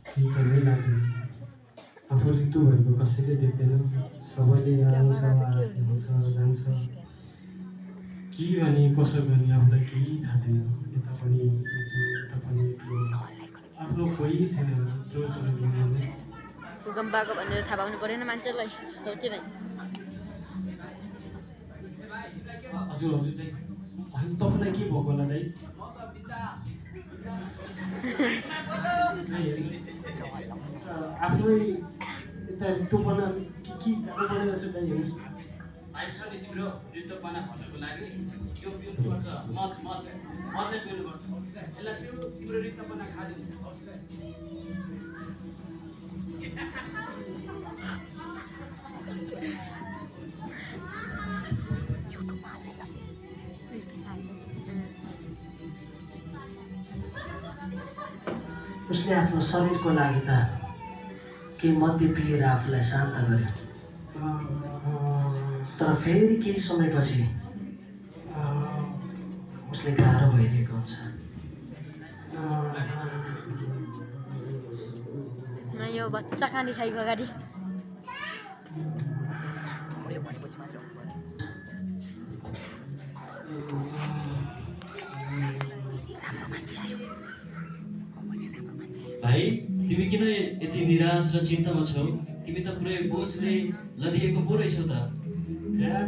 केही गर्नै लाग्दैन। आफू ऋतु भएको कसैले देख्दैन। सबैले आउँछ आश देखाउँछ जान्छ। के गर्ने कसो गर्ने आफूलाई केही थाहा छैन। यता पनि उता पनि त्यो आफ्नो कोही छैन जो चलाइदिने। भूकम्प आएको भनेर थाहा पाउनु परेन मान्छेलाई सोचेर। हजुर हजुर दाइ होइन तपाईँलाई के भएको होला दाइ? आफ्नै यता ऋतुपना के गाह्रो परेको छ दाइ हेर्नुहोस्। पाइप छ नि तिम्रो ऋतुपना भन्नको लागि यो पिउनुपर्छ मदले पिउनुपर्छ यसलाई पिउ तिम्रो ऋतुपना खाली हुन्छ। उसले आफ्नो शरीरको लागि त केही मद्य पिएर आफूलाई शान्त गर्यो, तर फेरि केही समयपछि उसले गाह्रो भइरहेको हुन्छ। यो बच्चा खाने खाइको अगाडि भाइ तिमी किन यति निराश र चिन्तामा छौ? तिमी त पुरै बोझले लदिएको पो रहेछौ त।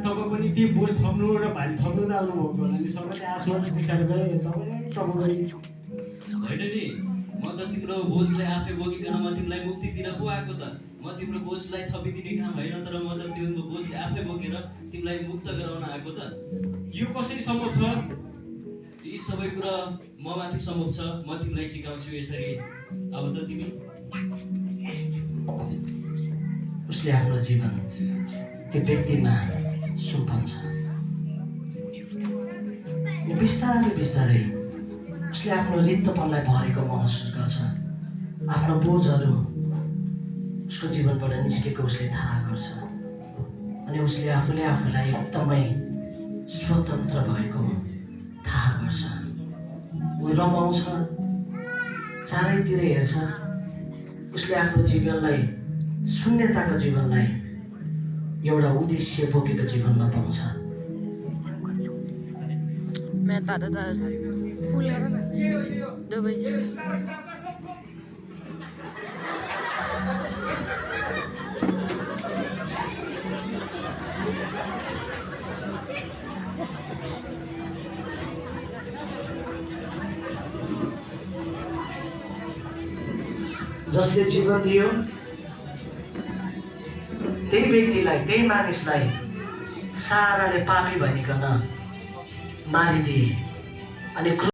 तपाईँ पनि त्यो बोझ थप्नु र भारी थप्नु त आउनुभएको होला नि। सबैले आसमान देखाएर गए तपाईँ होइन नि, म त तिम्रो बोझलाई आफै बोकिकन म तिमीलाई मुक्ति दिन पो आएको त। म तिम्रो बोझलाई थपिदिने काम होइन, तर म त तिम्रो बोझले आफै बोकेर तिमीलाई मुक्त गराउन आएको त। यो कसरी सम्भव छ? यी सबै कुरा म माथि सम्भव छ। म तिमीलाई सिकाउँछु यसरी। अब त तिमी उसले आफ्नो जीवन त्यो व्यक्तिमा सुम्पन्छ। बिस्तारै बिस्तारै उसले आफ्नो रित्तोपनलाई भरेको महसुस गर्छ। आफ्नो बोझहरू उसको जीवनबाट निस्केको उसले थाहा गर्छ अनि उसले आफूले आफूलाई एकदमै स्वतन्त्र भएको थाहा गर्छ। ऊ रमाउँछ, चारैतिर हेर्छ। उसले आफ्नो जीवनलाई, शून्यताको जीवनलाई एउटा उद्देश्य बोकेको जीवनमा पाउँछ। फुल हेर न दुबै जसले जीवन दियो त्यही व्यक्तिलाई, त्यही मानिसलाई साराले पापी भनिकन मारिदिए अनि